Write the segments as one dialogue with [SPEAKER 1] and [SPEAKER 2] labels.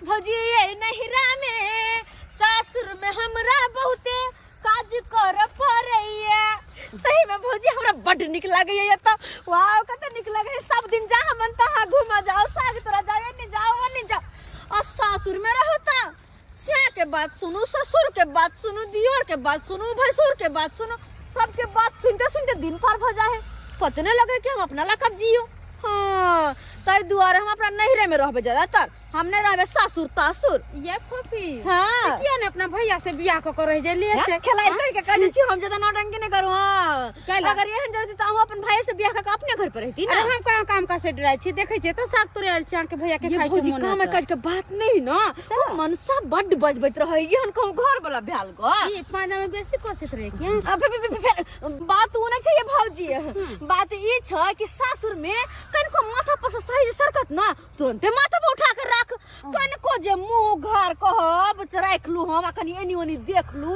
[SPEAKER 1] भौजी ये नहिरा में सासुर में हमरा बहुते काज कर पड़ैया। सही में भौजी हमरा बड नीक लागैया एतऽ। वाह कते नीक लगैया, सब दिन जा मन तहाँ घूमऽ जाओ, साग तोरा जाओ, एने जाओ ओने जाओ। आ सासुर में रहो त स्या के बात सुनू, ससुर के बात सुनू, दियोर के बात सुनू, भैंसुर के बात सुनू, सबके बात सुनते सुनते दिन पार भ जाए, पते नहीं लगे कि हम अपना ला कब जियो। हाँ ताहि दुआरे हम अपना नैहरे में रहबे ज्यादातर, हम नहीं रहबे सासुर तासुर।
[SPEAKER 2] ये फूफी।
[SPEAKER 1] हाँ।
[SPEAKER 2] किया ने अपना भैया से बियाह क के रह गेलियै
[SPEAKER 1] हाँ,
[SPEAKER 2] एते?
[SPEAKER 1] खेलाइ कर के कहै छी हम ज्यादा नौटंकी नहीं करू। हाँ।
[SPEAKER 2] कैला?
[SPEAKER 1] अगर एहन जरूरत त हम अपन भाई से बियाह क के अपने घर पर रहती ना।
[SPEAKER 2] अरे हम कहाँ काम का से डराइ छी, देखै छियै तऽ साग तोड़ि आयल छी अहाँके भैया के
[SPEAKER 1] ये
[SPEAKER 2] खाइ के
[SPEAKER 1] भौजी
[SPEAKER 2] मोन
[SPEAKER 1] काम
[SPEAKER 2] हेतै।
[SPEAKER 1] काज के बात नहीं ना, ओ मनसा बड्ड बजबैत रहै, एहन कहूँ घर वाला भेल ग।
[SPEAKER 2] ई पाँजा में बेसी कोशिश रहे क्या?
[SPEAKER 1] आ, फे- बात उ नहीं छै ये भौजी, बात ई छै कि सासुर में कनिको माथा पर से साड़ी सरकत ना तुरंते माथा पर उठा के राख, कनिको जे मुंह घर कहब से राख लू हम आ कनि एनी ओनी देख लू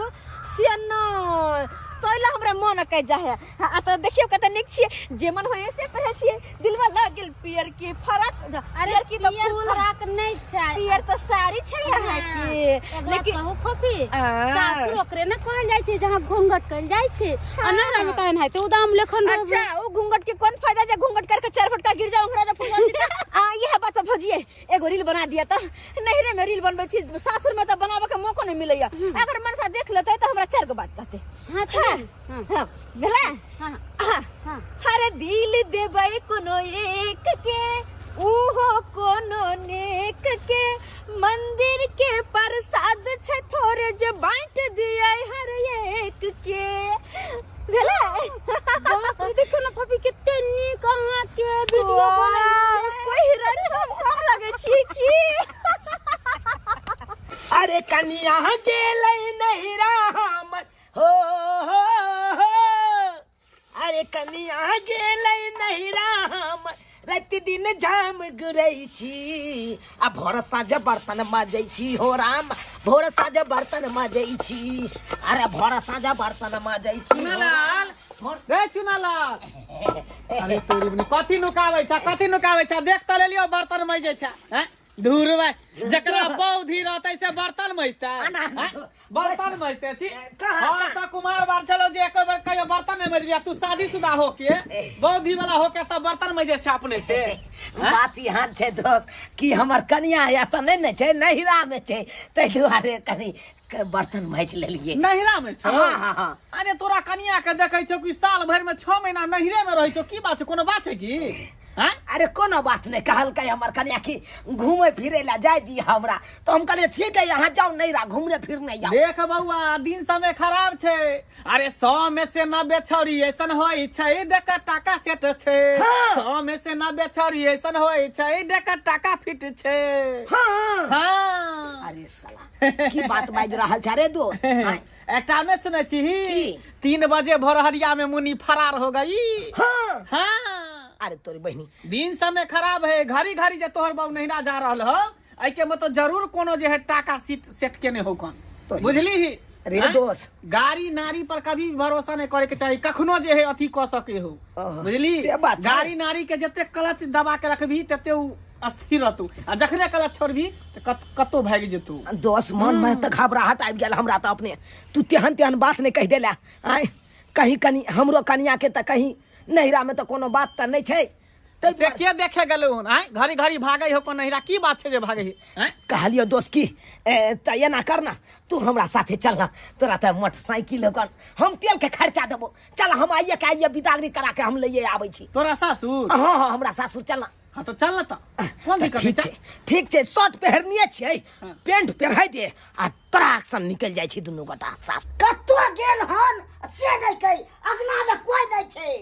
[SPEAKER 1] से न तैला हमरा मन कह जाए। आ तऽ देखियौ कते नीक छियै, जे मन होइए से पहिरै छियै। दिलवा लग गेल पियर के फराक,
[SPEAKER 2] अरे
[SPEAKER 1] पियर की तऽ
[SPEAKER 2] पियर
[SPEAKER 1] फूल
[SPEAKER 2] फराक नहि छै,
[SPEAKER 1] पियर तऽ साड़ी छै अहाँके।
[SPEAKER 2] एगो बात
[SPEAKER 1] लेकिन
[SPEAKER 2] कहू फूफी,
[SPEAKER 1] आ।
[SPEAKER 2] सासुर ओकरे ने कहल जाइ छै जहाँ घूंघट कयल जाइ छै, आ नैहरा में तऽ एनाहिते उदाम लेखन रहबै।
[SPEAKER 1] अच्छा ओ घूंघट के कोन फायदा जे घूंघट करके चार फटका गिर जाओ हमरा जे फुलवा जी के। आ यह बात भजिए एगो रील बना दिया तऽ नैहरे में रील बनबै छी, सासुर में तऽ बनाबऽ के मौको नहीं मिलैया। अगर मनसा देख लेतै तऽ हमरा चार गो बात कहतै।
[SPEAKER 2] हाँ, तऽ
[SPEAKER 1] हाँ,
[SPEAKER 2] हाँ।
[SPEAKER 1] हाँ, भेलै?
[SPEAKER 2] हाँ,
[SPEAKER 1] हाँ।
[SPEAKER 2] हाँ।
[SPEAKER 1] अरे दिल देबै कोनो एक के, उहो कोनो नेक के, मंदिर के प्रसाद छै थोड़े जे बांट दियै हर एक के। भेलै?
[SPEAKER 2] बाप रे, देखियौ ने फफी कते नीक अहाँके वीडियो बनल।
[SPEAKER 1] कोई हिरन हम कम लगै छी की?
[SPEAKER 3] अरे कनिया गेलै नैहरा हमर हो, हो, हो। अरे कनिया गेलै नैहरा हमर राति दिन जाम गुरै छी आ भोर साँझ बर्तन मजै छी हो राम, भोर साँझ बर्तन मजै छी, अरे भोर साँझ बर्तन मजै छी हो राम।
[SPEAKER 4] चुनालाल
[SPEAKER 3] भोर-
[SPEAKER 4] रे चुनालाल, अरे तोरी बनी कथी नुकाबै छ, कथी नुकाबै छ? देख त लेलियो बर्तन मजै छ। हैं धुर भाई, जकरा बौधी रहतै से बर्तन मजतै?
[SPEAKER 3] आना, आना,
[SPEAKER 4] हैं? बर्तन मजते छी?
[SPEAKER 3] कहाँ,
[SPEAKER 4] हम
[SPEAKER 3] कहाँ?
[SPEAKER 4] तऽ कुमार बार छलौ जे एको बेर कहियो बर्तन नहि मजबी, आ तू शादीशुदा होके बौधी वाला होके तऽ बर्तन मजै छै अपने से। हैं?
[SPEAKER 3] बात यहाँ छै दोस्त कि हमर कनिया या तऽ नहि ने छै, नैहरा में छै, ताहि दुआरे कनि बर्तन माजि लेलियै।
[SPEAKER 4] नैहरा में छौ?
[SPEAKER 3] हाँ, हाँ, हाँ।
[SPEAKER 4] अरे तोरा कनिया के देखै छौ कि साल भरि में 6 महीना नैहरे में रहै छौ, की बात छै? कोनो बात छै की? हैं?
[SPEAKER 3] अरे कोनो बात नहीं, कहलकै हमर कनिया कि घूमे फिरे ला जाय दी हमरा, तो हम कहलियै ठीक है यहाँ जाओ नैहरा घूमने फिरने जाओ।
[SPEAKER 4] देख बौआ दिन समय खराब छै, अरे 100 में से 90 छौड़ी ऐसन होइ छै देख टाका सेट छै।
[SPEAKER 3] हाँ।
[SPEAKER 4] 100 में से 90 छौड़ी ऐसन होइ छै देख टाका फिट छै।
[SPEAKER 3] हाँ।
[SPEAKER 4] हाँ।
[SPEAKER 3] अरे साला की बात बाजि रहल छै रे दोस्त? आँय।
[SPEAKER 4] एकटा नहि सुनै छी?
[SPEAKER 3] की?
[SPEAKER 4] 3 बजे भोरहरिया में मुन्नी फरार हो गई।
[SPEAKER 3] हाँ।
[SPEAKER 4] हाँ।
[SPEAKER 3] अरे तोरी बहिनी,
[SPEAKER 4] दिन समय खराब है, घड़ी घड़ी जे तोहर बाबू नहिरा जा रहल हो, एहि के मतलब जरूर कोनो जे है टाका सीट सेट केने हो कन,
[SPEAKER 3] तोरी।
[SPEAKER 4] बुझली ही?
[SPEAKER 3] रे
[SPEAKER 4] आँय?
[SPEAKER 3] दोस्त।
[SPEAKER 4] गाड़ी नारी पर कभी भी भरोसा नहीं करे के चाही, कखनो जे है अथी कऽ सके हो,
[SPEAKER 3] ओह,
[SPEAKER 4] बुझली?
[SPEAKER 3] से बात छै।
[SPEAKER 4] गाड़ी नारी के जते क्लच दबा के रखबी तते उ अस्थिर रहतौ, आ जखने क्लच छोड़बी तऽ कतौ भागि जेतौ।
[SPEAKER 3] दोस्त मन में तऽ घबराहट आबि गेल हमरा तऽ अपने, तू तेहन तेहन बात नहि कहि देला। आँय कहीं कनी हमरो कनिया के तऽ कहीं नैहरा में तऽ कोनो बात तऽ नहि छै, ताहि
[SPEAKER 4] से
[SPEAKER 3] दुआरे
[SPEAKER 4] के देखे गेलौ हन? आँय घड़ी घड़ी भागै हो कोन नैहरा, की बात छै जे भागै है? आँय?
[SPEAKER 3] कहलियौ दोस्त की तऽ एना कर ना, तू हमरा साथे चल ना, तोरा तऽ मोटरसाइकिल हो कन, हम तेल के खर्चा देबो, चल हम आइए के आइए बिदागरी करा के हम लइए आबै छी।
[SPEAKER 4] तोरा सासुर?
[SPEAKER 3] हाँ हाँ हमरा सासुर चल ना।
[SPEAKER 4] हाँ तो चल ना तऽ, कोन
[SPEAKER 3] तऽ
[SPEAKER 4] दिक्कत
[SPEAKER 3] ठीक
[SPEAKER 4] है?
[SPEAKER 3] छै, ठीक छै, शर्ट पहिरनिये छियै,
[SPEAKER 4] हाँ।
[SPEAKER 3] पेंट पहिराइ दे आ तराक सन निकलि जाइ छी दुनू गोटा सास। कतौ गेल हन से नहि कहि, अगना मे कोइ नहि छै,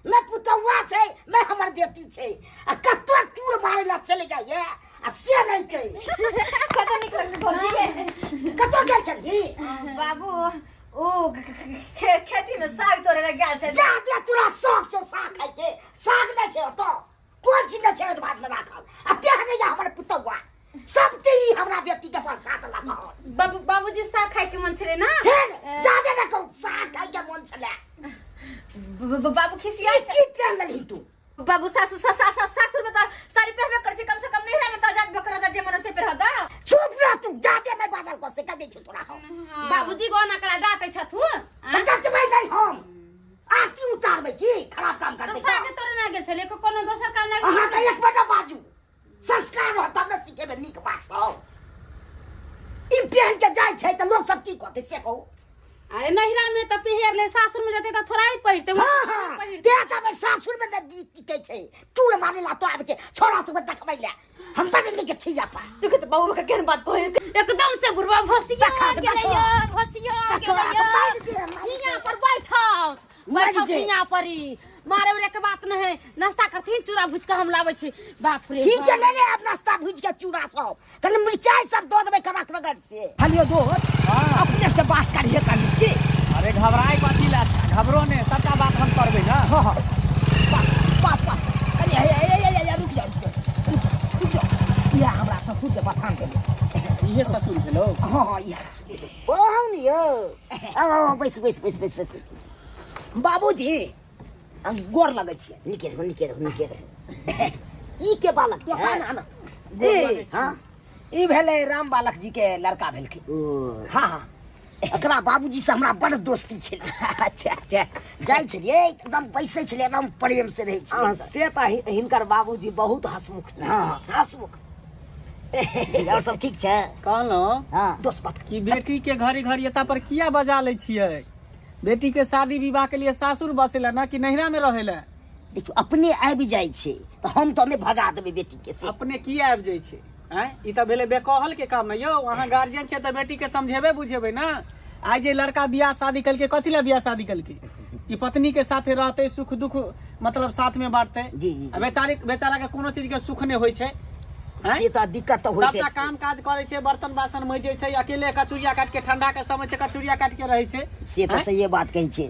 [SPEAKER 3] नहि पुतौआ छै नहि हमर बेटी छै, आ कतौ टूर मारै लए चलि जाइए आ से नहि कहि।
[SPEAKER 1] कतऽ निकलल रे भौजी?
[SPEAKER 3] कतौ गेल छलही?
[SPEAKER 1] बाबू ओ खेती में साग तोड़े लए गेल छलै।
[SPEAKER 3] जा दे, तोरा शौक छौ साग खाइके, साग नहि छै ओतऽ, कोन चीज नहि छै बाद में राखल, आ तेहन या हमर पुतौआ सब ते ई हमरा बेटी के फंसा देलक हन।
[SPEAKER 2] बाबू बाबूजी साग खाय के मन छलै ना?
[SPEAKER 3] फेर जादे न कहू, साग खाय के मन छलै।
[SPEAKER 1] बाबू खिसिया
[SPEAKER 3] ई की पहन लेलही तू?
[SPEAKER 1] बाबू सासु सासुर में तो साड़ी पहनबे करै छै, कम से कम नैहरा में तो जात बकरा जे मन से पहरदा।
[SPEAKER 3] छो
[SPEAKER 5] से कह दै छियौ तोरा हम।
[SPEAKER 2] बाबूजी गोना करा डांटे छथु
[SPEAKER 5] तऽ डटबै नहि हम, आरती उतारबै की खराब काम
[SPEAKER 2] तऽ
[SPEAKER 5] करबै?
[SPEAKER 2] सागे तोरे ना गेल छलै, कोनो दोसर काम ना।
[SPEAKER 5] अहाँ तऽ एक बेर बाजू, संस्कार रहत तब ने सिखेबै नीक बात सब। ई पहन के जाइ छै तऽ लोक सब की कहतै से कहू?
[SPEAKER 2] अरे नहिरा में तऽ पहिर ले, सासुर में जते तऽ थोड़ा ही पहिरते।
[SPEAKER 5] हाँ हाँ, ते तब सासुर में न टिकै छै, टूर मारे ला तो आबै छै छोरा सब देखबै ले। हम बड़ नीक छी अपन।
[SPEAKER 1] देखो तऽ बाबू के केहन बात कहै।
[SPEAKER 2] एकदम से बुढ़वा भसिया
[SPEAKER 5] देखा,
[SPEAKER 2] गेलै
[SPEAKER 5] देखो।
[SPEAKER 2] यो, भसिया
[SPEAKER 5] देखो,
[SPEAKER 2] गेलै यो।
[SPEAKER 5] मारि दे, मारि दे।
[SPEAKER 2] हियाँ पर बैठो,
[SPEAKER 5] मारि
[SPEAKER 2] बैठो
[SPEAKER 5] दे।
[SPEAKER 2] हियाँ पर ही मारे उरे के बात नहीं है। नाश्ता करथिन, चूड़ा भूज के हम लाबै छी। बाप रे
[SPEAKER 5] ठीक छै।
[SPEAKER 2] बाप।
[SPEAKER 5] ले ले आब नाश्ता भुज के चूड़ा सब, कनि मिरचाई सब दऽ देबै कड़क रगड़ से।
[SPEAKER 3] हेलो दोस्त, अपने से बात करिए कनि की।
[SPEAKER 4] अरे घबराए कथी ला छै? घबरो ने, सबटा बात हम करबै ना।
[SPEAKER 3] हाँ हाँ, पास पास पास कनि। हे हे हे हे, रुक जाओ, रुक जाओ, रुक जाओ, रुक जाओ। इएह हमरा ससुर के बथान भेलै।
[SPEAKER 4] इहे ससुर भेलो?
[SPEAKER 3] हाँ हाँ, इएह ससुर भेलै।
[SPEAKER 5] ओ हम यौ, आउ आउ, बैस बैस बैस बैस बैस।
[SPEAKER 3] बाबूजी, हम गोर लगै छियै।
[SPEAKER 5] नीके रहू, नीके रहू, नीके रहू। ई के बालक छै?
[SPEAKER 3] आना आना। ए
[SPEAKER 5] हाँ।
[SPEAKER 3] ई भेलै राम बालक जी के लड़का भेलखिन।
[SPEAKER 5] ओ।
[SPEAKER 3] हाँ हाँ।
[SPEAKER 5] एकरा बाबूजी से हमरा बड़ दोस्ती छलै।
[SPEAKER 3] अच्छा अच्छा।
[SPEAKER 5] जाइ छलियै, एकदम बैसै छलियै, एकदम प्रेम से रहै
[SPEAKER 3] हाँ,
[SPEAKER 5] छलियै।
[SPEAKER 3] से तऽ हिनकर बाबूजी बहुत हंसमुख छथिन।
[SPEAKER 5] हाँ।
[SPEAKER 3] हंसमुख।
[SPEAKER 5] और सब ठीक छै?
[SPEAKER 4] कहलहुँ
[SPEAKER 5] हाँ।
[SPEAKER 3] दोस्त, बात
[SPEAKER 4] कि बेटी के घड़ी घड़ी एता पर किया बजा लै छियै? बेटी के शादी विवाह के लिए सासुर बसेला ना कि नैहरा में रहेला?
[SPEAKER 5] देखियौ, अपने आबि जाइ छै तऽ हम तऽ नहि भगा देबै बेटी के से।
[SPEAKER 4] अपने किया आबि जाइ छै? आँय, ई तऽ भेलै बेकहल के काम ने यौ। अहाँ गार्जियन छियै तऽ बेटी के समझेबै बुझेबै ना। आइ जे लड़का बियाह शादी केलकै, कथी लए बियाह शादी केलकै? ई पत्नी के साथे रहतै, सुख दुख मतलब साथ में बांटतै।
[SPEAKER 5] जी, जी, जी।
[SPEAKER 4] आ बेचारी बेचारा के कोनो चीज के सुख नहि होइ छै, आँय?
[SPEAKER 5] से तऽ दिक्कत तऽ होइते।
[SPEAKER 4] सबटा काम काज करै छै, बर्तन बासन मजै छै अकेले, कचुरिया काटि के, ठंडा के समय छै, कचुरिया काटि के रहै छै।
[SPEAKER 5] से तऽ
[SPEAKER 4] आँय?
[SPEAKER 5] सहिए बात कहै छै।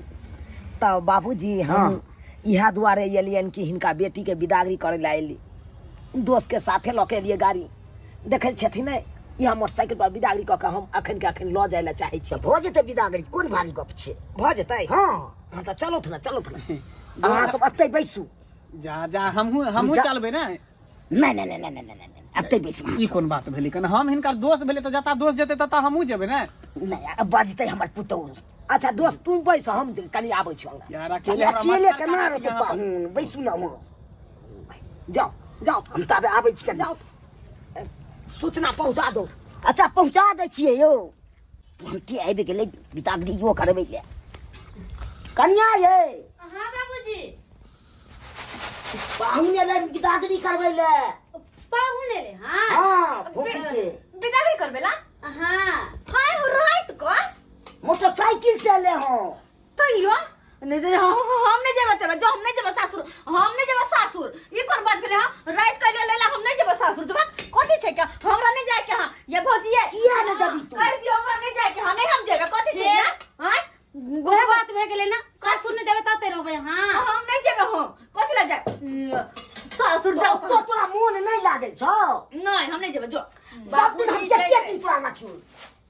[SPEAKER 3] तऽ बाबूजी, हम इएह दुआरे एलियनि कि हिनका बेटीके बिदागरी करै लए एली। दोस्तके साथे लऽ के एलियै। गाड़ी देखै छथिन ने, इएह मोटरसाइकिल पर बिदागरी कऽ के हम अखन के अखन लऽ जाइ लए चाहै छी।
[SPEAKER 5] तऽ भऽ जेतै बिदागरी, कोन भारी गप छै?
[SPEAKER 3] भऽ जेतै?
[SPEAKER 5] हाँ।
[SPEAKER 3] हाँ तऽ चलौथ ने, चलौथ ने।
[SPEAKER 5] अहाँ सब एतै बैसू।
[SPEAKER 4] जा जा, हमहूँ हमहूँ चलबै ने।
[SPEAKER 5] नहि नहि नहि नहि नहि नहि, एतै बैसू अहाँ
[SPEAKER 4] ई
[SPEAKER 5] सब।
[SPEAKER 4] कोन बात भेलै? कने हम हिनकर दोस्त भेलै तऽ जतऽ दोस्त जेतै ततऽ हमहूँ जेबै ने।
[SPEAKER 5] नहि, आब बजतै हमर पुतहु।
[SPEAKER 3] अच्छा दोस्त, तू बैस, हम कनि आबै छी अंगना।
[SPEAKER 4] यार, अकेले हमरा
[SPEAKER 5] अकेले
[SPEAKER 4] मच्छर
[SPEAKER 5] केना
[SPEAKER 4] काटत
[SPEAKER 5] रहतै
[SPEAKER 4] यहाँ पर।
[SPEAKER 5] पाहुन? बैसू ने अहाँ।
[SPEAKER 3] जाओ जाओ।
[SPEAKER 5] हम ताबे आबै छी कनि।
[SPEAKER 3] जाओ, सूचना पहुँचा दो।
[SPEAKER 5] अच्छा, पहुँचा दै छियै यौ। तुरन्ते आबि गेलै बिदागरियो करबै लए। कनिया ये।
[SPEAKER 2] हाँ बाबूजी।
[SPEAKER 5] पाहुन एलै बिदागरी करबै लए।
[SPEAKER 2] पाहुन एलै? हाँ।
[SPEAKER 5] हाँ, भूखी के।
[SPEAKER 1] बिदागरी करबे ला?
[SPEAKER 2] हाँ।
[SPEAKER 1] हाय हो, रात को?
[SPEAKER 5] मोटरसाइकिल से एलै हँ।
[SPEAKER 1] तैयो नहीं नहीं, हम नहीं जेबै तेबै जो, हम नहीं जेबै सासुर, हम नहीं जेबै सासुर। ई कोन बात भेलै? हां, रात के लेला हम नहीं जेबै सासुर। जेबै कथी छै के हमरा नहीं जाय के। हां ये भौजी ये।
[SPEAKER 5] किया नहि जेबी तू?
[SPEAKER 1] कह दियो, हमरा नहीं जाय के। हां, नहीं हम जेबै। कथी छै?
[SPEAKER 2] हे?
[SPEAKER 1] हां,
[SPEAKER 2] वएह बात भए गेलै ना, सासुर नहि जेबै तते रहबै। हाँ।
[SPEAKER 1] हम नहीं जेबै। हम कथी ला जाय सासुर? जाओ।
[SPEAKER 5] तो तोरा मोन नहि लागै छौ?
[SPEAKER 1] नहीं, हम नहीं जेबै जो।
[SPEAKER 5] सब दिन हम कते दिन तोरा रखियौ,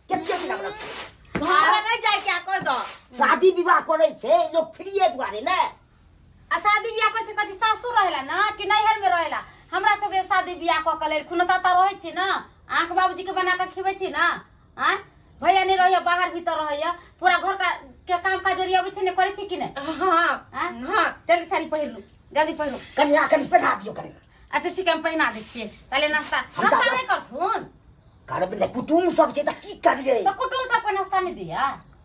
[SPEAKER 5] कते दिन हम रखियौ?
[SPEAKER 1] हमरा नहीं जाय के, कह दो।
[SPEAKER 5] शादी विवाह करै छै लोक फ्रीए दुआरे ने।
[SPEAKER 2] आ शादी बियाह करै छै कथी सासुर रहेला ना कि नैहर में रहेला? हमरा सबके शादी बियाह कऽ के लेल खुनता तऽ रहै छै ना, अहाँके बाबूजी के बना के खिबै छी ना। आँय, भैया नहि रहैया, बाहर भीतर रहैया, पूरा घर का के काम काज ओरियाबै छै ने, करै छै कि नहि?
[SPEAKER 1] हाँ।
[SPEAKER 2] आँय?
[SPEAKER 1] हाँ।
[SPEAKER 2] जल्दी साड़ी पहिरू, जल्दी पहिरू।
[SPEAKER 5] कनिया, कनि पहिरा दियौ कनि।
[SPEAKER 2] अच्छा ठीक है, हम पहिना दै छियै। ताले नाश्ता
[SPEAKER 5] हम
[SPEAKER 2] नाश्ता
[SPEAKER 5] तऽ-
[SPEAKER 2] नहि करथुन?
[SPEAKER 5] करबै ने, कुटुम सब छै तऽ की करियै?
[SPEAKER 2] तऽ कुटुम सबके नाश्ता नहि दिया?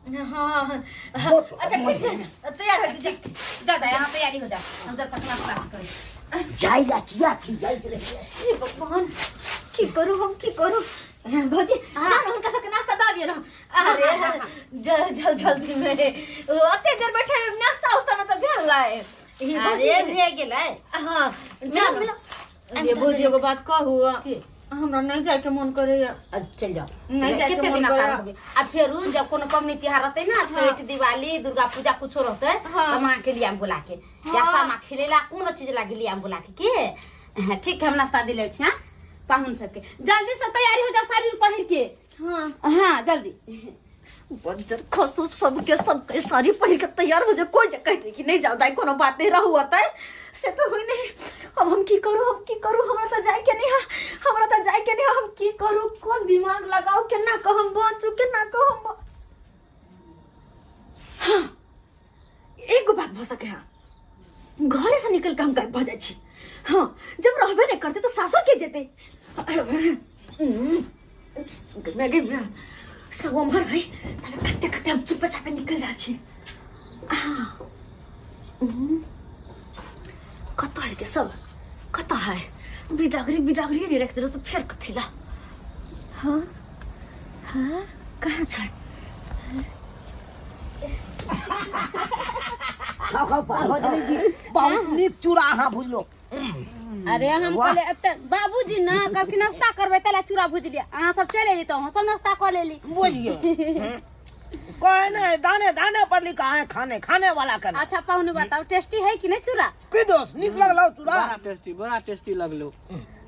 [SPEAKER 1] हाँ।
[SPEAKER 5] बहुत-
[SPEAKER 1] अच्छा ठीक छै, तैयार हो जा।
[SPEAKER 2] जा जा, यहाँ तैयारी हो जा, हम जब तक नाश्ता करी।
[SPEAKER 5] जाइ ला किया छी, जाइत रहियै।
[SPEAKER 1] हे भगवान, की करू हम, की करू? भौजी, हाँ, हुनका सबके नाश्ता दाबिए ना। अरे जल जल्दी में ओते देर बैठे नाश्ता उस्ता में तऽ भेल लाए। हे भौजी,
[SPEAKER 2] अरे भे गेलै।
[SPEAKER 1] हाँ, जा मिलो। ये भौजी, एगो बात कहू?
[SPEAKER 2] की?
[SPEAKER 1] हमरा नहीं जाए के मन करैया।
[SPEAKER 2] अब चलि जाओ।
[SPEAKER 1] नहीं जाए के
[SPEAKER 2] कते
[SPEAKER 1] मन
[SPEAKER 2] दिना
[SPEAKER 1] करैया।
[SPEAKER 2] पार होबे? आ फेरू जब कोनो पबनी तिहार रहतै ना, छठ, दिवाली, दुर्गा पूजा कुछो रहतै,
[SPEAKER 1] हाँ।
[SPEAKER 2] तऽ माँ के लियाम बुला के या
[SPEAKER 1] हाँ।
[SPEAKER 2] सामा खेलेला कोनो चीज लागी लियाम बुला के। के हाँ, ठीक है, हम नाश्ता दिले छी। हाँ, पाहुन सबके जल्दी से तैयारी हो जाओ साड़ी पहिर के।
[SPEAKER 1] हाँ।
[SPEAKER 2] हाँ, जल्दी।
[SPEAKER 1] बज्जर खसो, सबके सबके साड़ी पहिर के तैयार हो जाए। कोई जे कहते कि नहीं जाओ दाई, कोनो बात नहीं, रहू अतै, से तो हुई नहीं। अब हम की करू, हम की करू? हमरा तो जाए के नहीं है, हमरा तो जाए के नहीं है। हम की करू? कौन दिमाग लगाओ, केना कऽ हम बाँचू, केना कऽ हम हाँ, एगो बात भऽ सके है, घरे से निकल के हम गायब भऽ जाइ छी। हाँ, जब रहबे नहीं करते तो सासुर के जेते। सब उम्र है तब कते कते हम चुप चापे निकल जाइ छी। हाँ, कतऽ है के सब, कतऽ है? बिदागरी बिदागरी नहीं रख देलो तो फिर कथी ला? हाँ हाँ, कहाँ छै?
[SPEAKER 5] खाओ खाओ खाओ, खाओ।
[SPEAKER 3] बहुत नीक चूड़ा अहाँ भुजलो।
[SPEAKER 2] अरे हम कहले एते बाबूजी ना कहलखिन नाश्ता करबै तैला चूड़ा भुजलियै, अहाँ सब चलि एली तऽ अहाँ सब नाश्ता कऽ लेली।
[SPEAKER 3] बुझियो कहे ने दाने दाने पर लिखा है खाने खाने वाला का।
[SPEAKER 2] अच्छा पाहुने बताओ टेस्टी है कि नहीं चूड़ा?
[SPEAKER 3] की दोस्त नीक लगलो चूड़ा?
[SPEAKER 4] बड़ा टेस्टी, बड़ा टेस्टी लगलो।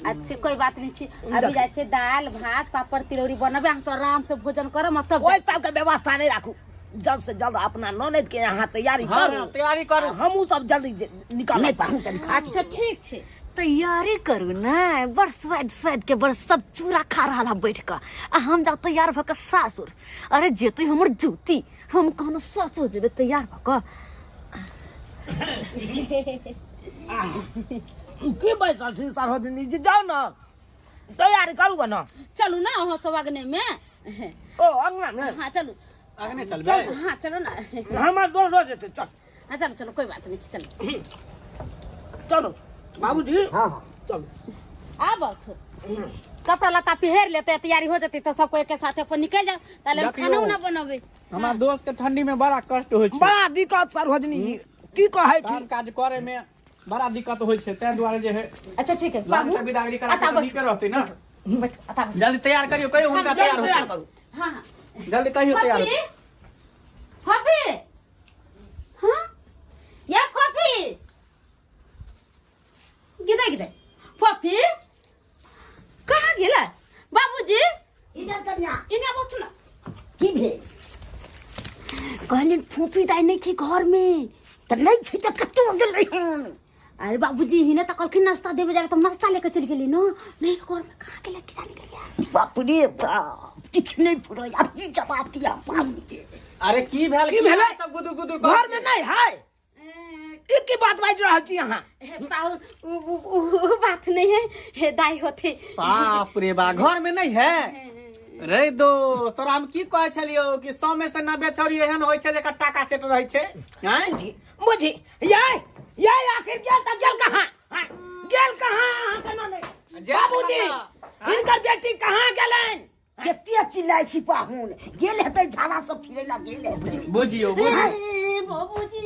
[SPEAKER 2] अच्छे कोई बात नहीं छी, अभी जाइ छै दाल भात पापड़ तिलौरी बनबे, अहाँ सब आराम से भोजन करब और तब
[SPEAKER 3] ओहि सबके व्यवस्था नहीं राखू, जल्द से जल्द अपना ननद के यहाँ तैयारी
[SPEAKER 4] हाँ,
[SPEAKER 3] करू।
[SPEAKER 4] तैयारी करू।
[SPEAKER 3] हमहूँ सब जल्दी निकल।
[SPEAKER 5] नहीं पाहुन तनी खा।
[SPEAKER 2] अच्छा ठीक छै।
[SPEAKER 1] तैयारी करू ने, बड़ स्वाद स्वाद के बड़ सब चूड़ा खा रहा है बैठ कऽ, आ हम जाउ तैयार भऽ कऽ सासुर। अरे जेतै हमर जूती, हम कहनो सासुर जेबै तैयार भऽ कऽ।
[SPEAKER 3] की बैसल छी सरोजिनी जी, जाउ ने तैयारी करू ने।
[SPEAKER 2] चलू ना अहाँ सब अगने में।
[SPEAKER 3] ओ अंगना में?
[SPEAKER 2] हाँ चलू।
[SPEAKER 4] अगने चलबै?
[SPEAKER 2] हाँ चलू ना।
[SPEAKER 3] हमर दोस्त हो जेतै, चल।
[SPEAKER 2] हाँ चलो चलो कोई बात नहीं, चलो
[SPEAKER 3] चलो बाबूजी।
[SPEAKER 5] हाँ हाँ
[SPEAKER 3] चलो।
[SPEAKER 2] आब कपड़ा लत्ता पहिर लेते, तैयारी हो जेतै तो सबको एक साथ अपन निकल जाओ, ताले हम
[SPEAKER 4] देखियौ।
[SPEAKER 2] खाना उना बनबै।
[SPEAKER 4] हमरा दोस्त के ठंडी में बड़ा कष्ट होइ छै।
[SPEAKER 3] बड़ा दिक्कत सरोजिनी जी, की कहै छी?
[SPEAKER 4] काम काज करे में बड़ा दिक्कत होइ छै, ताहि दुआरे जे है।
[SPEAKER 2] अच्छा ठीक है
[SPEAKER 4] लाल
[SPEAKER 2] बाबू,
[SPEAKER 4] के बिदागरी करा
[SPEAKER 2] आता
[SPEAKER 4] के
[SPEAKER 2] बैठू।
[SPEAKER 4] नीके रहतै ना।
[SPEAKER 2] बैठू, आता बैठू।
[SPEAKER 4] जल्दी तैयार करियो, कहियो हुनका
[SPEAKER 2] हम
[SPEAKER 4] तैयार
[SPEAKER 2] जल्दी
[SPEAKER 4] होतै।
[SPEAKER 3] करू।
[SPEAKER 2] हाँ हाँ
[SPEAKER 4] जल्दी कहियो तैयार
[SPEAKER 2] फफी
[SPEAKER 4] होतै।
[SPEAKER 2] फफी, हाँ या फफी, गिदे गिदे फफी कहाँ गेला बाबूजी?
[SPEAKER 5] इधर कनिया।
[SPEAKER 2] इने बैठू ना।
[SPEAKER 5] की भेल?
[SPEAKER 1] कहलियनि फूफी दाइ नहि छै घर में।
[SPEAKER 5] तऽ नहि छै तऽ कतौ गेलै हन?
[SPEAKER 2] अरे बाबूजी हिने तऽ कहलखिन नाश्ता देबे जाए, तऽ नाश्ता लेके चलि गेली न, नहीं घर में कहाँ गेला कि जाने गेलिया।
[SPEAKER 5] बाप रे बाप, किछु नहि फुरै, आब की जवाब दिया बाबूजी?
[SPEAKER 4] अरे की भेल?
[SPEAKER 3] की भेलै?
[SPEAKER 4] सब गुदुर गुदुर
[SPEAKER 3] घर में नहीं है, ई की बात बाजि रहल छी अहाँ?
[SPEAKER 2] पाहुन उ उ उ बात नहीं है, हे दाई होते।
[SPEAKER 4] बाप रे बा, घर में नहीं है रे दोस्त? तोरा हम की कहै छलियौ कि 100 में से 90 छौरी एहन होइ छै जेकर टाका सेट रहै छै, आँय?
[SPEAKER 3] बुझी बुझी ये ये आखिर गेल तऽ गेल कहाँ? हाँ, गेल कहाँ अहाँके ननैद?
[SPEAKER 4] जेल
[SPEAKER 3] बाबूजी
[SPEAKER 4] कहाँ?
[SPEAKER 3] हिनकर बेटी कहाँ गेलनि?
[SPEAKER 5] कते चिल्लाइ छी पाहुन, गेल हेतै झाड़ा सब फिरै ला गेल हेतै।
[SPEAKER 4] बुझियौ बुझियौ।
[SPEAKER 2] ए, बाबूजी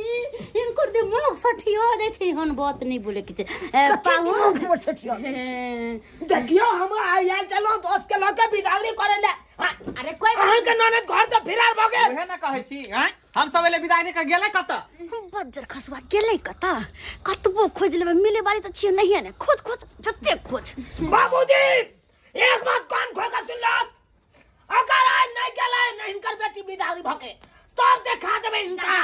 [SPEAKER 2] हिनकर दिमाग सठिया जाइ छै, एहन बात नहीं बोले के छै। ए,
[SPEAKER 5] कते
[SPEAKER 2] पाहुन
[SPEAKER 5] दिमाग हमर सठिया गेल छै।
[SPEAKER 2] ए,
[SPEAKER 3] देखियौ हम आयल चलो दोस्त के लऽ के बिदागरी करे ले। हाँ,
[SPEAKER 2] अरे कोई बात
[SPEAKER 3] अहाँके ननद घर से फिरार भऽ गेल।
[SPEAKER 4] उहे ने कहै छी, आँय? हम सब एले बिदागरी के गेलै कतऽ?
[SPEAKER 1] बज्जर खसुआ गेलै कतऽ? कतबो खोजि लेबै मिले वाली तऽ छियै नहिये ने, खोज खोज जते खोज।
[SPEAKER 3] बाबूजी एक बात कान खोल के सुन लो, अगर आइ नहीं गेलै ने हिनकर बेटी बिदागरी भऽ के तब देखा देबै हिनका।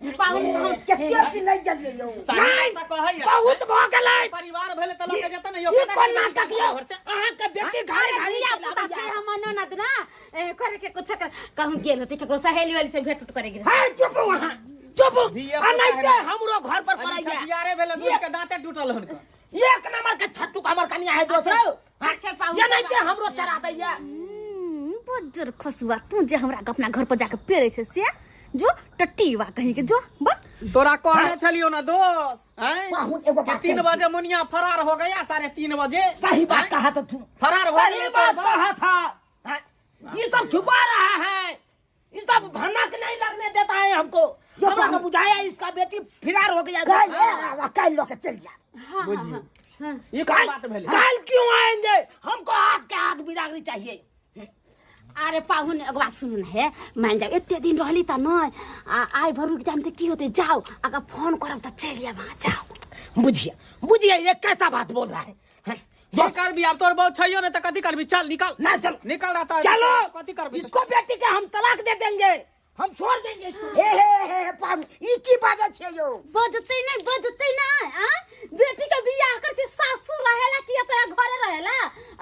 [SPEAKER 2] पाहुन पाहुन
[SPEAKER 5] कते चिल्लाइ गेलियै यौ?
[SPEAKER 3] नहीं,
[SPEAKER 4] तऽ कहैया।
[SPEAKER 3] बहुत भऽ गेलै।
[SPEAKER 4] परिवार भेलै तऽ लऽ के जेतै ने यौ।
[SPEAKER 3] ई
[SPEAKER 4] केना
[SPEAKER 3] कोन
[SPEAKER 4] केना
[SPEAKER 3] नाटक यौ?
[SPEAKER 4] घर से?
[SPEAKER 3] अहाँके बेटी घारी घारी
[SPEAKER 2] धिया पुता छै हमर ननद ना, ए, करे के कुछ कर, कहूँ गेल होते केकरो सहेली वाली से भेंट उट करे गेल।
[SPEAKER 3] हे चुप वहाँ चुप,
[SPEAKER 4] धिया पुता
[SPEAKER 3] अनाहिते
[SPEAKER 4] है।
[SPEAKER 3] हमरो घर पर
[SPEAKER 4] अभी
[SPEAKER 3] करैया।
[SPEAKER 4] छठियारे भेलै, दूध के दाँते टूटल हुनकर।
[SPEAKER 3] एक नंबर के छट्टू हमर कनिया है दोस्त।
[SPEAKER 2] अच्छा, पाहुन
[SPEAKER 3] ये नहीं के हमरो चढ़ा दैया।
[SPEAKER 1] बज्जर खसुआ तू जे हमरा के अपना घर पर जाके पेरे छै से जो टट्टीवा कहीं के जो बक।
[SPEAKER 4] तोरा कहने छलियौ ना दोस्त, हैं?
[SPEAKER 5] पाहुन एगो बात
[SPEAKER 4] 3
[SPEAKER 5] कहै छी।
[SPEAKER 4] बजे मुनिया फरार हो गया, 3:30 बजे।
[SPEAKER 3] सही बात कहा तो तू
[SPEAKER 4] फरार हो
[SPEAKER 3] सही
[SPEAKER 4] गया
[SPEAKER 3] बात
[SPEAKER 4] तोर बाप।
[SPEAKER 3] कहा था। हाँ, ये सब छुपा रहा है, ये सब भनक नहीं लगने देता है हमको।
[SPEAKER 5] यो
[SPEAKER 3] हमरा
[SPEAKER 5] पाहुन।
[SPEAKER 3] को बुझाया इसका बेटी फिरार हो गया।
[SPEAKER 5] काल्हि ए, काल्हि लऽ के चलि जा।
[SPEAKER 4] बुझियौ ये कोन
[SPEAKER 3] कल
[SPEAKER 4] बात भेलै?
[SPEAKER 3] कल क्यों आएंगे? हमको हाथ के हाथ बिदागरी चाहिए।
[SPEAKER 2] अरे पाहुन एगो बात सुनू न हे, मान जाओ एते दिन रहली त नहीं, आ आइ भर रुक जाम त की होते? जाओ अगर फोन करब त चलि आब, अहाँ जाओ।
[SPEAKER 3] बुझिए बुझिए ये कैसा बात बोल रहा है, हैं?
[SPEAKER 4] की करबी आब? तोर बहु छैयो ने त कथी करबी? चल निकल।
[SPEAKER 3] ना चल
[SPEAKER 4] निकल रहता है।
[SPEAKER 3] चलो
[SPEAKER 4] कथी करबी?
[SPEAKER 3] इसको बेटी के हम तलाक दे देंगे, हम छोड़ देंगे इसको।
[SPEAKER 5] हे हे हे हे पाहुन, ई की बाजै छियै यौ?
[SPEAKER 2] बजतै नै, बजतै नै, आ बेटी के बियाह कर छै सासु रहेला कि एतऽ घरे रहेला?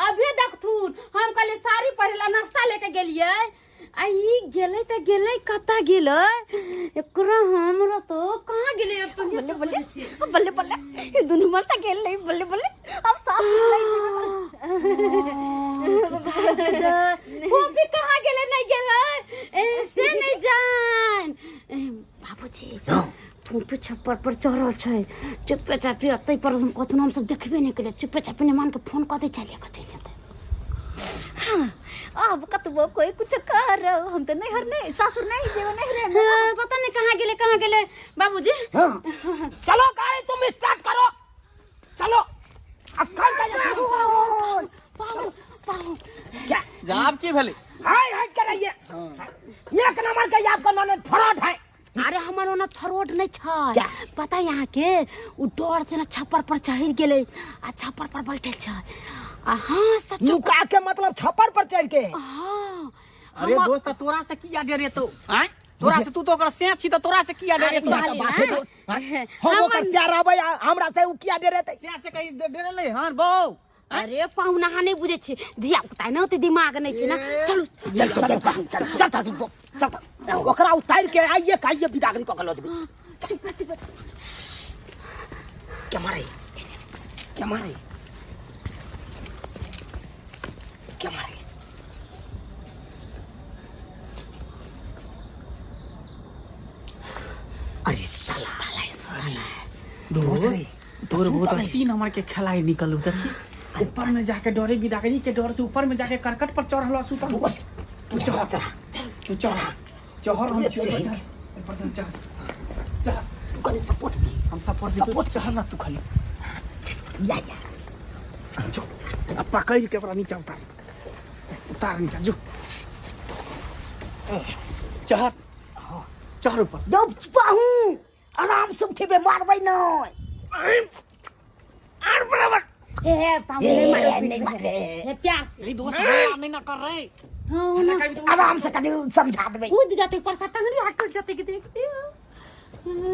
[SPEAKER 2] अभी देखथुन, हम कहली साड़ी पढ़े ला नाश्ता लेके गेलियै आ ई गेलै तऽ गेलै कतऽ गेलै एकरा हमरा तो कहाँ गेलै अपन
[SPEAKER 1] बल्ले बल्ले बल्ले बल्ले ये दुनू मरचा गेल नहीं बल्ले बल्ले अब सास नहीं
[SPEAKER 2] फोफी कहाँ गेलै नहीं गेलै ए, से नहीं जान ए, बाबूजी फोफी छप्पर पर चढ़ल छै चुपे चापी अतै पर हम कतनो हमसब देखबे नहि केलियै चुपे चापी नहि मान के फोन कऽ दै चलिए कऽ चलि जेतै
[SPEAKER 1] अब कतबो कोई कुछ कर हम तो नहीं हर नहीं सासुर नहीं जेबे नहीं रे
[SPEAKER 2] हाँ, पता नहीं कहाँ गेलै कहाँ गेलै बाबूजी
[SPEAKER 5] हाँ। चलो गाड़ी तुम स्टार्ट करो चलो अब कल का
[SPEAKER 2] पाहु पाहु
[SPEAKER 5] क्या
[SPEAKER 4] जाब की भेलै
[SPEAKER 5] हाय हट कर आइए एक नंबर के ये आपका ननद फ्रॉड है
[SPEAKER 2] अरे हमर ओना थरोड नहीं छै
[SPEAKER 5] क्या?
[SPEAKER 2] पता यहाँ के उ डर से ना छप्पर पर चढ़ गेलै आ छप्पर पर बैठल छै आ हाँ सच
[SPEAKER 5] नुका के मतलब छप्पर पर चढ़ के
[SPEAKER 2] हाँ
[SPEAKER 4] अरे दोस्त तोरा से किया डरे तो आय तोरा से तू तो ओकर से छी त तोरा से किया डरे
[SPEAKER 2] अरे
[SPEAKER 4] तो
[SPEAKER 2] कहली
[SPEAKER 5] बात है
[SPEAKER 2] ना।
[SPEAKER 5] दोस्त, हाँ? हम ओकर सियार आबै आ हमरा से उ किया डरे ते
[SPEAKER 4] से से कहीं डरे ले हां बौ
[SPEAKER 2] अरे पाहुना अहाँ नहीं बुझे छी धिया पुता ने ओते दिमाग नहीं छै ना चलू
[SPEAKER 5] चल चल चल चल चल चल चल चल ओकरा उतार के आइए काइए बिदागरी कऽ के लऽ जेबै
[SPEAKER 2] चुप चुप
[SPEAKER 5] क्या मारे क्या मारे क्या मारे अरे साला
[SPEAKER 4] दोस्त तोर बहुत सीन हमर के खेलाई निकलू देखी ऊपर में जाके डरे बिदागरी के डर से ऊपर में जाके करकट पर चढ़ल सुतल
[SPEAKER 5] बस
[SPEAKER 4] तू चढ़
[SPEAKER 5] चढ़ा
[SPEAKER 4] तू चढ़ चढ़ हम छियो चढ़ ऊपर से चढ़ चढ़
[SPEAKER 5] तू कनी सपोर्ट दी
[SPEAKER 4] हम सपोर्ट दी तू चढ़ ना तू खाली
[SPEAKER 5] या या
[SPEAKER 4] जो अब पकड़ के ओकरा नीचा उतार उतार नीचा जो चढ़ चढ़ ऊपर
[SPEAKER 5] जब पाहू आराम से उठेबे मारबै नहीं
[SPEAKER 4] आर बराबर
[SPEAKER 2] हे हे पाहुना नहीं मारो
[SPEAKER 5] ए, नहीं मारे।
[SPEAKER 2] हे प्यार से
[SPEAKER 4] नहीं दोस्त हल्ला नहीं ना कर रहे
[SPEAKER 2] हाँ ना
[SPEAKER 4] कभी तो
[SPEAKER 5] आराम से कनी समझा देबै
[SPEAKER 2] कूद जाते ऊपर से टंगरी हट टूट जाते कि देखते हो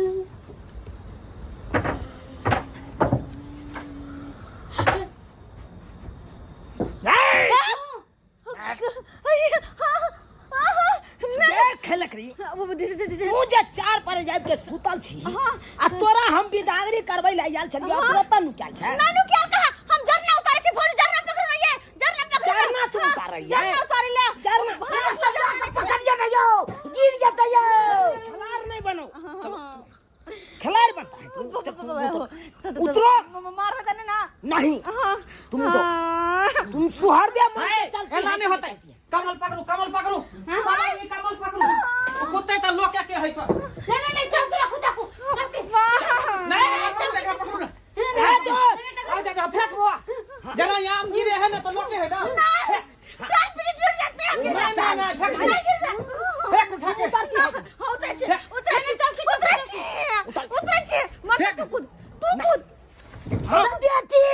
[SPEAKER 5] देख लकड़ी तू जे चार पर जाब के सुतल छी आ तोरा हम बिदागरी करबै ले आयल छलियो आ तू ओतऽ नुकायल छै
[SPEAKER 1] नानू क्या कहा हम झरना उतारे छी भौजी झरना पकड़ो ना ये झरना पकड़ो ना।
[SPEAKER 5] झरना तू
[SPEAKER 1] हाँ,
[SPEAKER 5] उतारै ये।
[SPEAKER 1] झरना उतारे ले
[SPEAKER 5] झरना सजा के पकड़िए ना यो गिर जेतै यो खिलाड़ नहीं बनो चलो खिलाड़ बनता है तुम उतरो
[SPEAKER 1] मार होता ना
[SPEAKER 5] नहीं तुम उतरो तुम सुहर दे मन से चलती
[SPEAKER 4] एना नहीं होता कमल पकड़ू कमल पकड़ू साला ई कमल पकड़ू ओ कुत्ते त लोके के है तो
[SPEAKER 2] नहीं नहीं नहीं चौकी रखो चाकू चौकी
[SPEAKER 4] नहीं नहीं चल एकरा पकड़ू ना ए दोस्त आ जा जा फेंक बुआ जना यहाँ आम गिरे है ना तो लोके है ना
[SPEAKER 1] चार मिनट रुक जाते हैं
[SPEAKER 4] नहीं नहीं नहीं फेंक
[SPEAKER 1] नहीं गिर गया
[SPEAKER 4] फेंक उठा के
[SPEAKER 1] हाँ उतरे छे उतरे छे उतरे छे उतरे छे मत तू कूद तू कूद
[SPEAKER 5] बेटी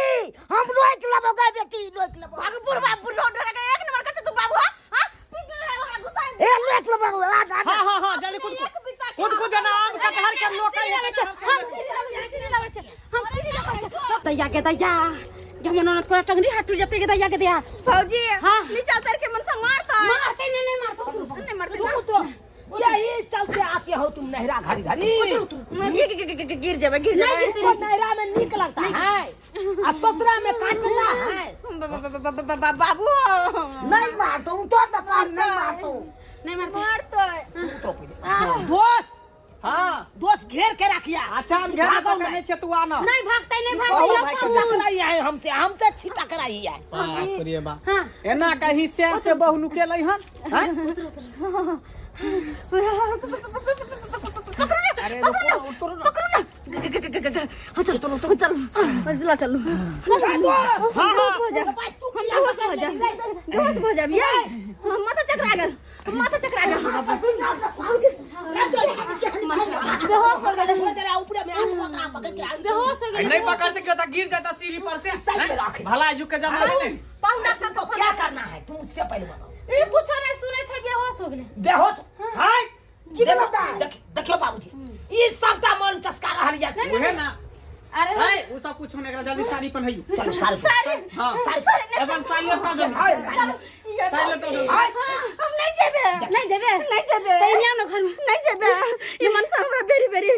[SPEAKER 5] हम रोक लेबो गे बेटी रोक लेबो
[SPEAKER 1] भाग बुढ़वा बुढ़वा डरा के एक नंबर का तू बाबू हां हां पीट ले रहा गुस्सा
[SPEAKER 5] ए रोक लेबो आ आ
[SPEAKER 4] हाँ हाँ हाँ जल्दी कूद कूद कूद जना आम कटहर के लोके है
[SPEAKER 2] हम सीढ़ी लाबै छी, सीढ़ी लाबै छी, हम सीढ़ी लाबै छी। दैया के दैया गे हमर ननद कोना टंगरी हाथ टूट जेतै के दैया के दैया
[SPEAKER 1] फौजी
[SPEAKER 2] हाँ।
[SPEAKER 1] नीचा उतर के मन से मारता
[SPEAKER 2] मारते नहीं नहीं मारते
[SPEAKER 1] नहीं मारते
[SPEAKER 5] तुम तो यही चलते आते हो तुम नहरा घड़ी घड़ी
[SPEAKER 1] गिर गिर गिर गिर जाबे गिर जाबे
[SPEAKER 5] तुमको नहरा में निक लगता है आ ससुरा में काटता है
[SPEAKER 1] बाबू
[SPEAKER 5] नहीं मारता हूँ उतर ना पार नहीं मारता हूँ
[SPEAKER 2] नहीं मारते
[SPEAKER 1] मारते
[SPEAKER 5] उतरो पहले दोस्त
[SPEAKER 4] हाँ
[SPEAKER 5] दोस्त घेर के रखिया
[SPEAKER 4] अच्छा हम घेर
[SPEAKER 5] भागो
[SPEAKER 4] पकड़ने
[SPEAKER 5] नहीं।
[SPEAKER 4] छे तू आना
[SPEAKER 2] नहीं भागते नहीं
[SPEAKER 5] बहुत
[SPEAKER 2] भागते
[SPEAKER 5] भाई छिटक रही है हमसे हमसे छिटक रही है
[SPEAKER 4] बाप रे बाप
[SPEAKER 2] हाँ
[SPEAKER 4] एना कहीं से से बहु नुकेलै हन हैं? अरे रुको उतरो ना
[SPEAKER 1] पकड़ो ना हाँ चल चलो चलो चलो चलो
[SPEAKER 4] हाँ हाँ
[SPEAKER 1] हो जा बेहोश हो जा बेहोश हो जा भैया माथा चकरा गेल माथा चकरा गेल
[SPEAKER 2] बेहोश हो गेलै
[SPEAKER 5] ऊपर में आलू पकड़ा पकड़ के आलू
[SPEAKER 2] बेहोश हो गेलै
[SPEAKER 4] नहीं पकड़ते क्यों तो गिर जाता सीढ़ी पर से
[SPEAKER 5] सही में रख।
[SPEAKER 4] भला झुक के जमा ले
[SPEAKER 1] पाहुना
[SPEAKER 5] तुमको क्या करना है तुम उससे पहले बताओ
[SPEAKER 2] ई कुछो नहीं सुनै छै बेहोश हो गेलै
[SPEAKER 5] बेहोश हाय देखो देखियो बाबूजी ई सबटा मन चस्का रहल ये
[SPEAKER 4] उहे ना
[SPEAKER 2] अरे
[SPEAKER 4] है उ सब कुछ होने एकरा जल्दी साड़ी पहनाइयो
[SPEAKER 5] चलो साड़ी
[SPEAKER 4] हां
[SPEAKER 1] साड़ी
[SPEAKER 4] एवन साड़ी अपना जल्दी
[SPEAKER 5] हाय
[SPEAKER 1] चलो छियै
[SPEAKER 4] साइड लटो
[SPEAKER 1] हम नहीं जेबे।
[SPEAKER 2] नहीं जेबे?
[SPEAKER 1] नहीं जेबे।
[SPEAKER 2] तऽ एने आउ ने घर में।
[SPEAKER 1] नहीं जेबे। ई मन से हमरा बेरी बेरी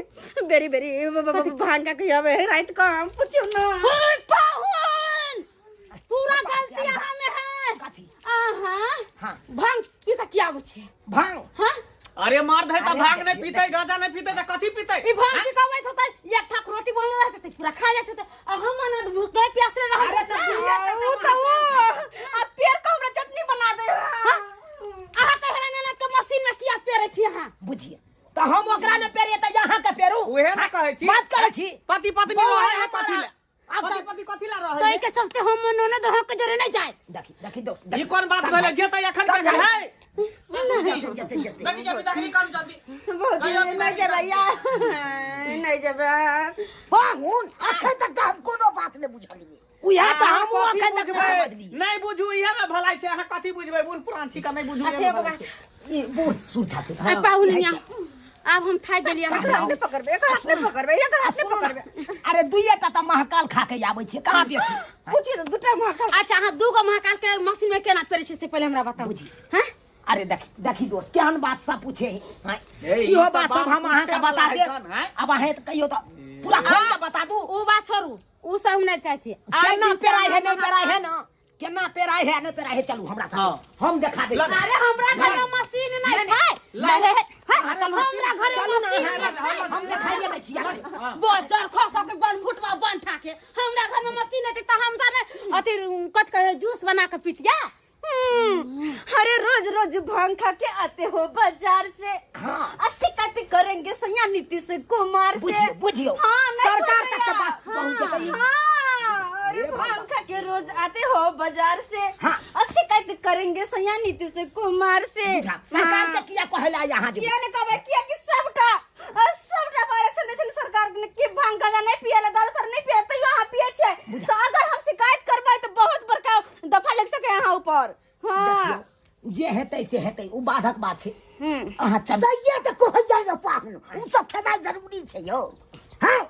[SPEAKER 1] बेरी बेरी भांग का खियाबे रात को, हम पूछियो ना।
[SPEAKER 2] ओए पाहुन, पूरा गलती अहाँ में है।
[SPEAKER 5] कथी?
[SPEAKER 2] अहाँ
[SPEAKER 5] हाँ।
[SPEAKER 2] भांग पी के किया आबै छै?
[SPEAKER 5] भांग?
[SPEAKER 2] हाँ।
[SPEAKER 4] अरे मार दे, त भांग नहीं पीते, गांजा नहीं पीते त कथी पीते?
[SPEAKER 2] ई भांग पी के अबैत होतै, एक थाक रोटी बनल रहतै तऽ पूरा खा जाइत होतै, आ हम मने भूखले प्यासले रहल।
[SPEAKER 5] अरे तऽ
[SPEAKER 1] उ तऽ उ आ पेड़ के हमरा चटनी बना दे।
[SPEAKER 2] अहाँ कहला ननद के मशीन में किया पेरै छी अहाँ?
[SPEAKER 5] बुझिए तऽ हम ओकरा ने पेरिए तऽ यहाँ के पेरू।
[SPEAKER 4] उहे ना कहै छी।
[SPEAKER 5] बात करै छी।
[SPEAKER 4] पति पत्नी
[SPEAKER 5] बौआ
[SPEAKER 4] रहै है
[SPEAKER 5] है
[SPEAKER 4] कथी ले?
[SPEAKER 5] आब
[SPEAKER 4] पति
[SPEAKER 5] तऽ
[SPEAKER 4] पति कथी ला रहै
[SPEAKER 2] ताहि
[SPEAKER 4] है?
[SPEAKER 2] के चलते हम ननद अहाँ के जरे नहीं जाए।
[SPEAKER 5] देखी देखी दोस्त,
[SPEAKER 4] ई कोन बात भेलै? जेतै एखन के है।
[SPEAKER 5] जते जते।
[SPEAKER 4] बेटी के विदागरी करू जल्दी।
[SPEAKER 1] भौजी, नहीं जेबै यार, नहीं जेबै।
[SPEAKER 6] पाहुन, अखन तक तऽ हम कोनो बात नहि बुझलियै।
[SPEAKER 5] उएह तऽ
[SPEAKER 4] अहाँ
[SPEAKER 5] हमहूँ
[SPEAKER 4] कथी
[SPEAKER 5] अखन तक
[SPEAKER 4] बुझबै?
[SPEAKER 5] नहि समझलियै।
[SPEAKER 4] नहीं बुझू, इहे में भलाई छै। अहाँ कथी बुझबै? बूढ़ पुरान छी का नहीं बुझू।
[SPEAKER 2] अच्छा,
[SPEAKER 4] इहे में
[SPEAKER 2] एगो
[SPEAKER 4] भलाई
[SPEAKER 2] बात
[SPEAKER 4] छै।
[SPEAKER 5] ई बूढ़ सूढ़ छथिन।
[SPEAKER 2] आ पाहुन हियाँ, आब हम थाकि गेलियै।
[SPEAKER 1] एकर हाथ नहीं पकड़बै, एकर हाथ नहीं पकड़बै, एकर हाथ नहीं पकड़बै।
[SPEAKER 5] अरे दुइये टा तऽ महाकाल खा के आबै छियै, कहाँ बेसी?
[SPEAKER 1] पूछिए तऽ दूटा महाकाल।
[SPEAKER 2] अच्छा, अहाँ दूगो महाकाल के मशीन में केना पेरै छी से पहिले हमरा बताउ।
[SPEAKER 5] बुझी।
[SPEAKER 2] हाँ।
[SPEAKER 5] अरे देखी देखी दोस्त, केहन बात सब पूछे है। हाँ,
[SPEAKER 4] ए, ई
[SPEAKER 5] इहो
[SPEAKER 4] सब
[SPEAKER 5] बात सब हम अहाँके
[SPEAKER 4] पूछे
[SPEAKER 5] बता
[SPEAKER 4] वाला है
[SPEAKER 5] देब।
[SPEAKER 4] कौन, हैं?
[SPEAKER 5] आब अहें तऽ कहियो तऽ पूरा खोल के बता दू।
[SPEAKER 2] उ बात छोड़ू, उ सब हम नहीं चाहै छी। आइ
[SPEAKER 5] केना
[SPEAKER 2] दिन से
[SPEAKER 5] पेराइ है
[SPEAKER 2] हम
[SPEAKER 5] नहीं पेराइ है ना, केना पेराइ है नहीं पेराइ है, चलू हमरा साथे।
[SPEAKER 4] हाँ।
[SPEAKER 5] हम देखा दै छी।
[SPEAKER 2] अरे हमरा घर में मशीन नहीं छै।
[SPEAKER 4] ला-
[SPEAKER 2] अरे, हाँ,
[SPEAKER 5] अहाँ चलू।
[SPEAKER 2] हमरा घर में
[SPEAKER 5] चलू ना,
[SPEAKER 2] मशीन
[SPEAKER 5] अहाँ
[SPEAKER 2] नहीं छै।
[SPEAKER 5] हम देखाइए दै छी अहाँके।
[SPEAKER 2] बजर खसा के बन फुटवा बन ठाके, हमरा घर में मशीन नहीं तऽ हम सारे अथी कथि कहे जूस बना के पीतिया।
[SPEAKER 1] अरे रोज रोज भांग खा के आते हो बाजार से।
[SPEAKER 5] हाँ।
[SPEAKER 1] आ शिकायत करेंगे सैया नीतीश कुमार से।
[SPEAKER 5] बुझियौ बुझियौ।
[SPEAKER 1] हाँ, नहीं
[SPEAKER 5] सरकार तक के
[SPEAKER 1] सुनैया।
[SPEAKER 5] बात पहुंचतै।
[SPEAKER 1] हाँ, अरे
[SPEAKER 5] हे
[SPEAKER 1] भांग खा के रोज आते हो बाजार से।
[SPEAKER 5] हाँ।
[SPEAKER 1] और शिकायत करेंगे सैया नीतीश कुमार से।
[SPEAKER 5] बुझा, सरकार
[SPEAKER 1] हाँ।
[SPEAKER 5] के किया कहला यहाँ जे?
[SPEAKER 1] किया नहीं कहबै? किया कि सबटा आ, सबटा आरक्षण दै छै ने सरकार ने कि भांग गांजा नहीं पियला, दारू सर नहीं पियला, तैयो अहाँ पियै छै।
[SPEAKER 5] बुझा।
[SPEAKER 1] तऽ अगर हम शिकायत करबै तऽ बहुत बड़का दफा लग सकै अहाँ ऊपर। हाँ।
[SPEAKER 5] देखियौ, जे हेतै से हेतै, ओ बाधक बात छै। अहाँ चलू।
[SPEAKER 6] सहिए तऽ कहैया यौ पाहुन, ओ सब खेनाइ जरूरी छै यौ। हाँ।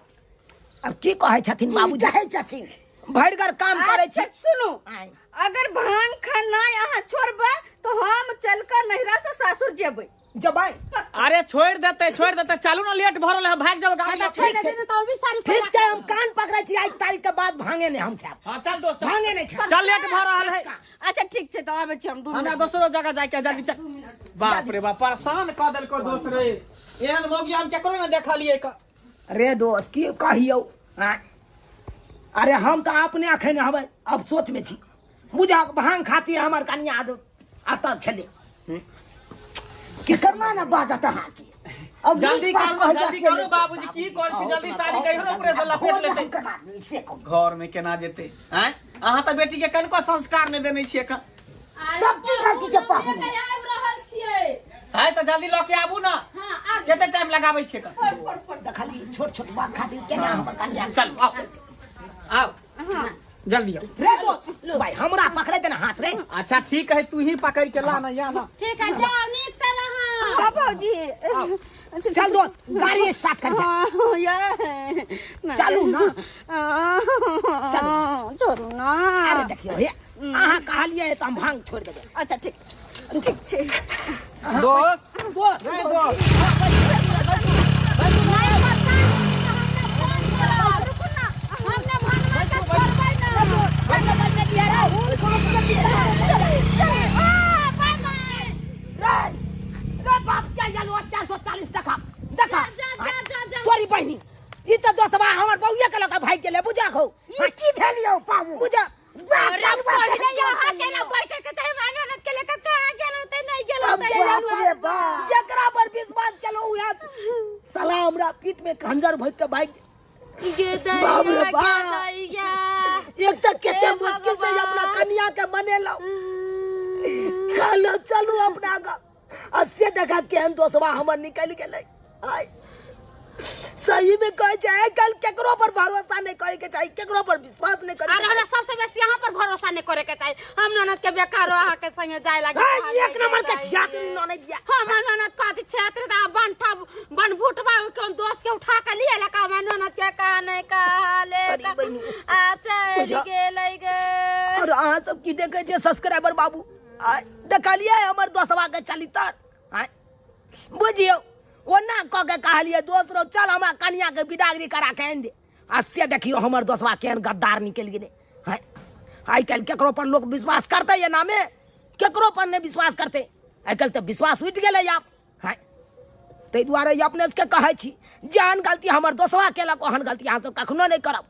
[SPEAKER 5] अब की कहै छथिन
[SPEAKER 6] की
[SPEAKER 5] बाबूजी?
[SPEAKER 6] कहै छथिन?
[SPEAKER 5] भरिगर काम करै छी।
[SPEAKER 1] अच्छा सुनू,
[SPEAKER 5] आँय।
[SPEAKER 1] अगर भांग खानाइ अहाँ छोड़बै तऽ हम चल कऽ नैहरा से सासुर जेबै।
[SPEAKER 5] जबै?
[SPEAKER 4] अरे छोड़ देते, छोड़ देते, चलू ना, लेट भरल है, भाग जाओ गाड़ी लऽ
[SPEAKER 2] छोड़ि
[SPEAKER 4] के।
[SPEAKER 2] देतै ने तऽ अभी सारी
[SPEAKER 5] ठीक छै, हम कान पकड़ै छी, आइ तारीख के बाद भांगे नहि हम खायब।
[SPEAKER 4] हाँ चल दोस्त,
[SPEAKER 5] भांगे नहीं खायब।
[SPEAKER 4] चल, लेट भऽ रहल है।
[SPEAKER 1] अच्छा ठीक छै, तऽ आबै छी हम 2
[SPEAKER 4] हमरा
[SPEAKER 1] मिनट।
[SPEAKER 4] दोसरो जगह जाके है, जल्दी चल। बाप रे बाप, परेशान कऽ देलको दोस्त रे। एहन मौगी हम केकरो ने देखलियै क।
[SPEAKER 5] रे दोस्त, की कहियौ? आँय? अरे हम तऽ अपने अखन हबै अफसोच में छी, बुझक भांग खातिर हमर कनिया अतऽ छलै।
[SPEAKER 6] की करना ने बाजत अहाँके अब
[SPEAKER 4] जल्दी
[SPEAKER 6] नीक बात
[SPEAKER 4] करू,
[SPEAKER 6] कहैया
[SPEAKER 4] जल्दी
[SPEAKER 6] से
[SPEAKER 4] करू
[SPEAKER 6] नहि।
[SPEAKER 4] बाबूजी, की करै छी? जल्दी साड़ी कहियो ने ऊपरे से लपेट
[SPEAKER 6] घरमे
[SPEAKER 4] लेतै।
[SPEAKER 6] हम केना जेबै से कहू?
[SPEAKER 4] घर में केना जेतै? आँय, अहाँ तऽ बेटी के कनिको संस्कार नहि देने छियै क।
[SPEAKER 6] सब की गलती छै पाहुन?
[SPEAKER 2] आबि रहल छियै।
[SPEAKER 4] आँय, तऽ जल्दी लऽ के आबू ना।
[SPEAKER 2] हाँ, आ
[SPEAKER 4] कते टाइम लगाबै छियै क?
[SPEAKER 5] देखली छोट छोट बात खातिर केना हमर कनिया।
[SPEAKER 4] चल आउ आउ, जल्दी आओ।
[SPEAKER 5] रे दोस्त भाई, हमरा पकड़े देना हाथ रे।
[SPEAKER 4] अच्छा ठीक है, तू ही पकड़ के ला ना, या ना।
[SPEAKER 2] ठीक है, जाओ, नीक से रहा।
[SPEAKER 1] हाँ भौजी।
[SPEAKER 5] चल दोस्त, गाड़ी स्टार्ट कर।
[SPEAKER 1] हाँ, ये।
[SPEAKER 5] चलू ना।
[SPEAKER 1] हाँ, छोड़ू ना।
[SPEAKER 5] अरे देखियौ हे, अहाँ कहलियै तऽ हम भांग छोड़ि देबै।
[SPEAKER 1] अच्छा ठीक ठीक छै।
[SPEAKER 4] दोस्त
[SPEAKER 5] दोस्त
[SPEAKER 4] रे दोस्त।
[SPEAKER 2] नहीं परेशान होती तऽ हमरा फोन करब। हम ने भनवा के छोड़बै ना। जा जा जा जा बिहार।
[SPEAKER 1] बाय बाय।
[SPEAKER 5] रे रे बाप के यलो 440 देखा देखा।
[SPEAKER 2] जा जा जा जा।
[SPEAKER 5] तोरी बहिनी, ई तऽ दोस्तबा हमर बौआ के लऽ के भागि गेलै, बुझा खौ।
[SPEAKER 6] ई की भेल यौ पाहुन?
[SPEAKER 5] बुझा।
[SPEAKER 6] बाप
[SPEAKER 2] अरे
[SPEAKER 6] रे बाप,
[SPEAKER 2] पहिले यहाँ के ना बैठे के चाहे ननद के लेके कहाँ गेल होतै, नहीं गेल
[SPEAKER 5] हम
[SPEAKER 2] होतै।
[SPEAKER 5] के
[SPEAKER 6] बाप रे बाप।
[SPEAKER 5] जकरा पर विश्वास केलहुँ उएह साला हमरा पीठ में खंजर भोंकि के भागि
[SPEAKER 2] गे
[SPEAKER 5] बाप रे
[SPEAKER 2] दैया, गे
[SPEAKER 5] बाप।
[SPEAKER 2] दैया।
[SPEAKER 5] एक तऽ कते
[SPEAKER 2] हे
[SPEAKER 5] मुश्किल से
[SPEAKER 2] भगवान।
[SPEAKER 5] अपना कनिया के मनेलहुँ, कहलहुँ चलू अपना घर, आ से देखा केहन दोसवा हमर निकलि गेलै। आय सही में कहै छै, आइ काल्हि केकरो पर भरोसा नहि करे के चाही, केकरो पर विश्वास नहि करे
[SPEAKER 2] अरे
[SPEAKER 5] के
[SPEAKER 2] हमरा
[SPEAKER 5] चाही।
[SPEAKER 2] सबसे बेसी यहाँ पर भरोसा नहीं करे के चाहिए। हम ननद के बेकार अहाँ के संगे जाए लागे।
[SPEAKER 5] हे, एक नंबर के छियातरी ननद या।
[SPEAKER 2] हम ननद कहती क्षेत्र दा बनठा बन भुटबा कोन दोस्त के उठा के लिए लका हम ननद के कहा नहीं कहा ले।
[SPEAKER 5] अरे बहिनी।
[SPEAKER 2] आ चल
[SPEAKER 5] बुझा।
[SPEAKER 2] गेलै गे।
[SPEAKER 5] और अहाँ सब की देखै छियै सब्सक्राइबर बाबू? आय देखलियै हमर दोसवा के चलितर। आय बुझियौ ओना कऽ के कहलियै दोस्त रौ चल हमरा कनिया के विदागरी करा के आनि दे, आ से देखियौ हमर दोसवा केहन गद्दार निकलि गेलै। आय आइ काल्हि केकरो पर लोक विश्वास करतै एनामे? केकरो पर नहि विश्वास करतै। आइ काल्हि तऽ विश्वास उठि गेलै आब। आय ताहि दुआरे अपने सबके कहै छी जेहन गलती हमर दोसवा केलक ओहन गलती अहाँ सब कखनो नहि करब।